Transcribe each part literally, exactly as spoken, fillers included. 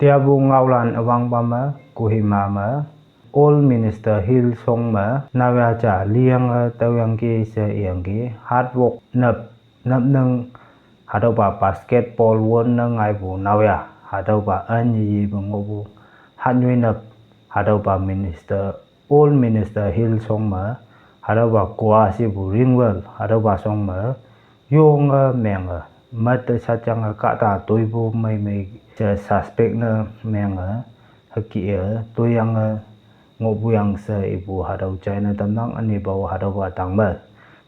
Yabu ngaolan üwangpa me, Kohima me, Old Minister Hill Song me, naoya ja liyange taoyangki she iyangki, hard work nap, napnang, hatüopa basketball won ne ngaipu naoya, hatüopa ünyeyepe ngohpu, hatnyoi nap, hatüopa minister, Old Minister Hill Song me, hatüopa Goa shepu Ringwell, hatüopa shong me, yonge menge, mette satyange kahta toipu meimei she suspect ne menge, hüke-e, toiyange, ngohpuyang she ipu hatüo china tamnang ünepa-o hatüopa tangme.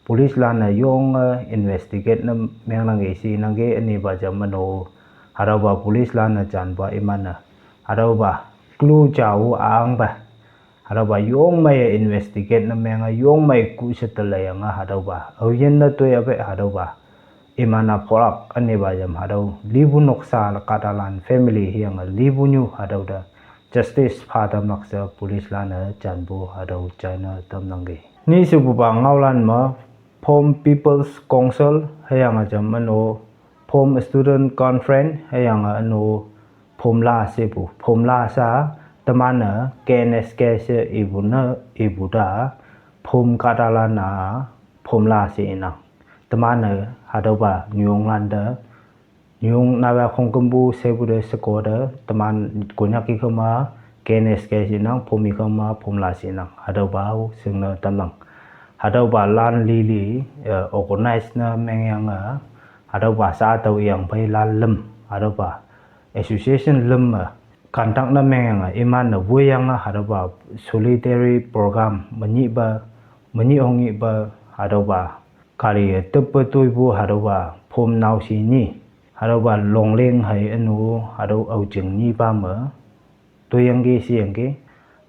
Police lan-e yonge investigate ne mengnangki she nangki ünepa jam üno. Hatüopa police lan-e janpa iman-e. Hatüopa clue jao angpe. Hatüopa yongmeiye investigate ne menge yongmei kushe te leiyange hatüopa. Aoyinne toiyape hatüopa. Iman-a pholak ünepa jam hatüo lipu noksa kahtalan family hüyange lipunyu hatüo te justice pha tamlak she police lan-e janpu hatüo china tamnangki. Ni shepupa ngaolan me Phom People's Council hüyange jam üno Phom Student Conference hüyange üno Phomla shepu, Phomla sha teman-e K N S K she ipu ne, ipu ta, Phom kahtalan-a, Phomla she inang. Teman-e hatüopa nyuyonglan te, nyuyong naoya khongkümpu shepu te sheko te, teman Konyak i kema, K N S K she inang, Phom i kema, Phomla she inang. Hatüopa-o shingne tamnang. Hatüopa lan lili, eh, organize ne mengyange, hatüopa sha tao iyang phei lan lüm, hatüopa association lüm me, conduct ne mengyange, iman-e woiyange, hatüopa solitary program, menyihpa, menyih hongnyihpa, hatüopa, kali-e tüppe toipu, hatüopa, Phom naoshe nyi, hatüopa Longleng hei üno, hatüo Aojing nyipa me, toiyangki sheyangki,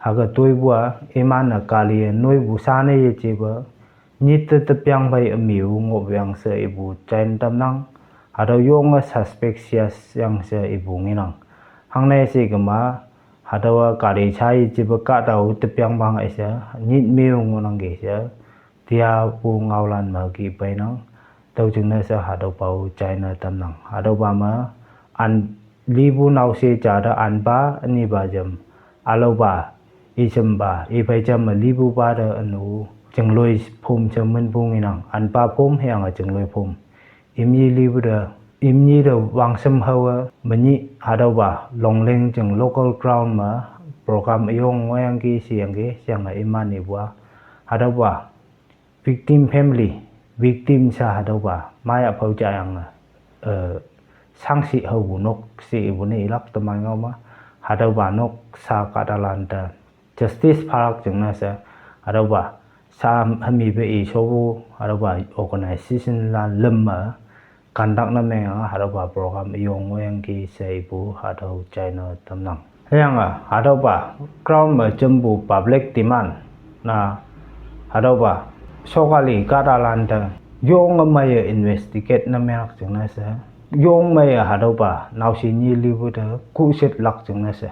hüke toipu-a, iman-e kali-e noipu shane yejepe, nyit te tepyang phei ümeo ngohpuyang she ipu china tamnang, hatüo yonge suspicious yang she ipu ngenang. Hangne she kema, hatüowa kali sha yejepe kahtao tepyang pang-e she, nyit meo ngohnangki she, tiapu ngaolan me ki peinang, tüo jingne she hatüopa-o china tamnang. Hatüopa me, an lipu naoshe ja te anpa ünipa jam, ülaopa, ishempa, iphei jam me lipupa te üno, Chingloi Phom she minpu ngenang, anpa Phom hüyange Chingloi Phom. Imni lipu te, imni te wangshem haowe, menyih hatüopa, Longleng jing local ground me, program üyong ngohyangki sheyangki, sheyange iman ipu-a. Hatüopa, victim family, victim sha hatüopa, maya phao jayange, eh, shangshi haopu nok she ipu ne ilak teman ngao me, hatüopa nok sha kahtalan te, justice phalak jingne she, hatüopa, sha hamipe i shopu, hatüopa organization lan lüm me, conduct ne mengyange hatüopa program üyong ngohyangki she ipu hatüo china tamnang. Hüyange hatüopa ground me jempu public demand na, hatüopa, sokali kahtalan te, yonge meiye investigate ne menglak jingne she, yong meiye hatüopa naoshe nyi lipu te kuhshitlak jingne she,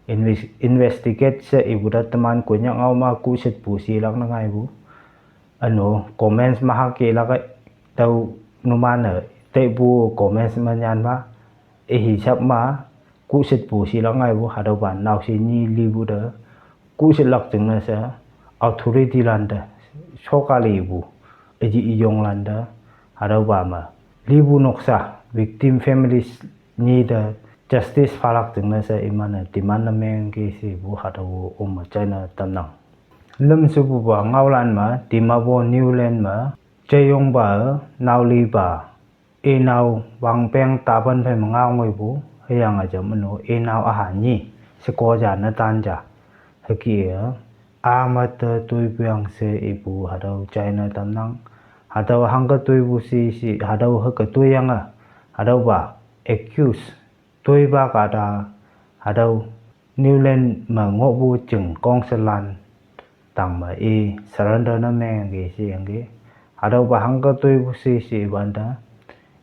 inves-, investigate she ipu te teman Konyak ngao me kuhshitpu shilak ne ngaipu. Üno comments me hüke ilak-e, tüo numan-e teipu comments me nyan ma, ihisap ma, kuhshitpu shilak ngaipu hatüopa naoshe nyi lipu te, kuhshitlak jingne she, authority lan te, sokalipu, üji üyonglan te, hatüopa me, lipu noksa, victim families nyi te, justice phalak jingne she iman-e demand ne mengki shepu hatüo ome china tamnang. Lüm shepupa ngaolan me, Dimapur New Land me, jeyongpa, naolipa, inao wangpeng tapan phei me ngao ngoipu, hüyange jam üno, inao üha nyi, sheko ja netan ja, hüke-e, a mette toipuyang she ipu hatüo china tamnang. Hatüo hangke toipu shi shi, hatüo hüke toiyange, hatüopa, accuse, toipa kahta, hatüo New Land me ngohpu jing council lan tangme i surrender ne mengki sheyangki. Hatüopa hangke toipu shi shi wante,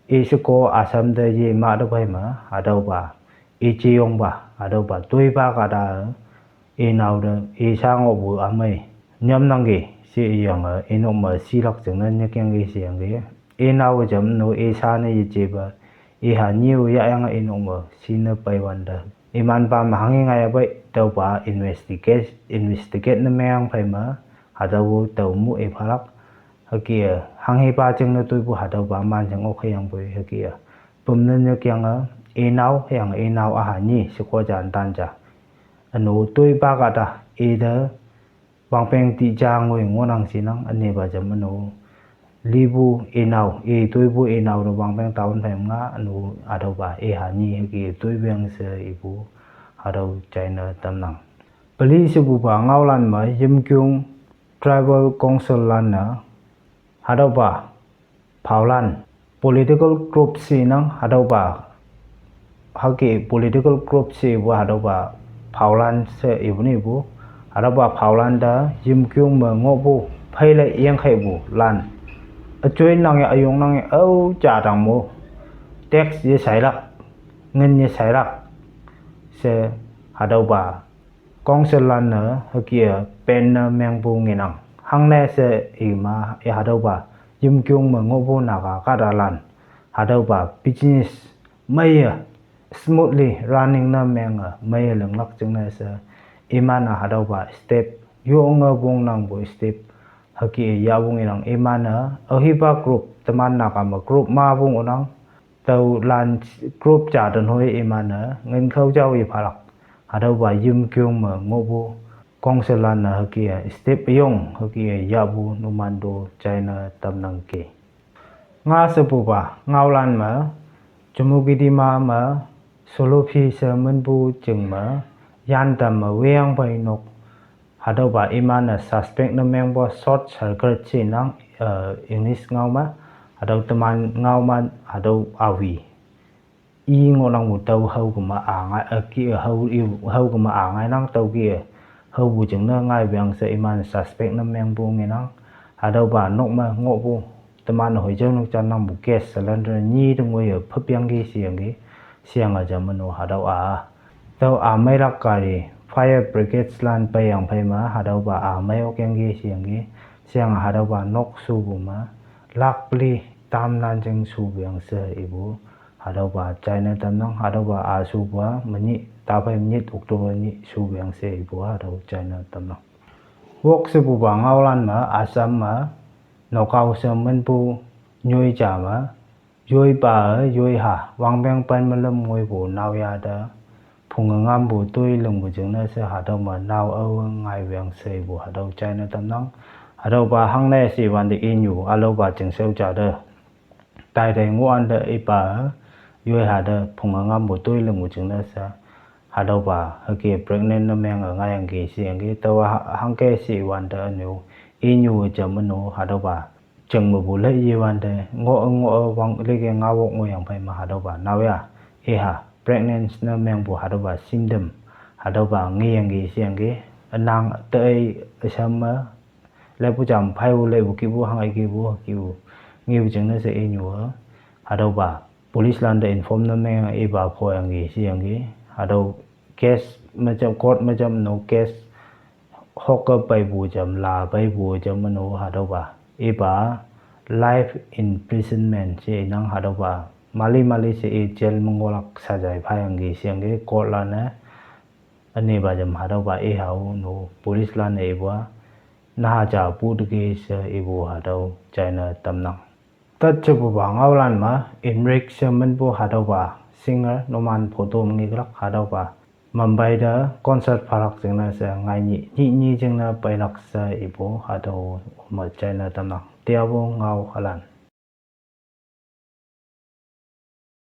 i sheko Assam te ye mah te phei me, hatüopa, i jeyongpa, hatüopa toipa kahta, inao te, i sha ngohpu ümei, nyamnangki she iyange, inok me shilak jingne nyikyangki sheyangki. Inao jam no i sha ne yejepa, iha nyi-o yahyange inok me shine peiwante, Iman pa me hanghe ngai abai, tüopa investigate, investigate ne meng phei me, hatüo tao mu iphalak. Hüke, hanghepa jingne toipu hatüopa man jing ok hüyangpoi hüke. Pümne nyükyange, inao, hüyange inao üha nyi, sheko ja, ntan ja. Üno toipa kahta, ite, wangpeng ti ja ngoi ngohnang shinang, ünepa jam üno. Lipu inao, i toipu inao te wangpeng town phei nga, üno hatüopa, iha nyi hüke toipeng she ipu, hatüo china tamnang. Peli shepupa ngaolan me, Yimkhiung Tribal Council lan-e, hatüopa, phaolan, political group shinang hatüopa, hüke political group shepu hatüopa, phaolan she ipu nipu, hatüopa phaolan te, Yimkhiung me ngohpu, pheilei yengkheipu lan. Üjoinang ya, üyongnang ya, ao ja tang mo. Tax ye shailak, ngin ye shailak. She hatüopa, council lan-e hüke pen ne mengpu ngenang. Hangne she ima, i hatüopa, Yimkhiung me ngohpu Naga kahtalan. Hatüopa business meiye smoothly running ne menge, meiye linglak jingne she. Iman-e hatüopa step, yonge wongnangpu step. Hüke yahpu ngenang iman-e, aohipa group, teman Naga me group mapu ngohnang. Tüolan group ja te noi iman-e, ngin khao jao iphalak. Hatüopa Yimkhiung me ngohpu, council lan-e hüke step yong, hüke yahpu numan to china tamnang ke. Nga shepupa, ngaolan me, Chümoukedima me, Solophei she minpu jing me, yantam me weyang pei nok, hatüopa iman-e suspect ne mengpu short circuit shinang, eh, English ngao me, hatüo teman ngao me, hatüo awi. I ngohnangpu tüo hao kema a ngai, eh, ki, eh, hao, i, hao kema a ngainang tüoke, eh, haopu jingne ngaiwang she iman suspect ne mengpu ngenang, hatüopa nok me ngohpu, teman hoi jao nok jannangpu gas cylinder nyi te ngoiye phüpyangki sheyangki, sheyange jam üno hatüo a. Tüo a meilak gari, fire brigades lan peiyang phei me, hatüopa a mei okyangki sheyangki, sheyange hatüopa nok shupu me, lakh peli tamnan jing shupuyang she ipu, hatüopa china tamnang, hatüopa a shupu-a, menyih, taphei menyih October nyih shupuyang she ipu, hatüo china tamnang. Wok shepupa ngaolan me, Assam me, Nagaon she minpu, nyoi ja me, yoipa-e, yoiha, wangpeng pen me lüm ngoipu naoyha te, phunge ngampu toi lingpu jingne she hatüo me nao ao ngaiwang she ipu hatüo china tamnang. Hatüopa hangne she wante inyu, ülaopa chingshao ja te. Taitai ngohwante ipa-e, yoiha te phunge ngampu toi lingpu jingne she. Hatüopa, hüke pregnant ne menge ngaiyangki sheyangki, tüowa ha-, hangke she wante ünu, inyu jam üno, hatüopa. Jing mepu lei yewante, ngoh, ngoh, wang leke ngao ok ngohyang phei me hatüopa, naoyha, iha, pregnant ne mengpu hatüopa symptom, hatüopa ngeyangki sheyangki, ünang tei üsham me, leipu jam pheipu leipu kipu hangai kipu kipu, ngepu jingne she inyu-e, hatüopa, police lante inform ne meng ipa phoyangki sheyangki, hatüo case me jam, court me jam no case, hokke peipu jam, la peipu jam üno hatüopa. Ipa life imprisonment she inang hatüopa. Mali mali she i jail me ngohlak sajai phayangki sheyangki court lan-e. Ünepa jam hatüopa ihao no police lan-e ipu-a. Naha ja pu teki she ipu hatüo china tamnang. Tat shepupa ngaolan me, Emmerich she minpu hatüopa, singer, numan photo me ngeklak hatüopa, Mumbai te concert phalak jingne she ngai nyih, nyih nyi jingne peilak she ipu hatüo me china tamnang. Tiapu ngao halan.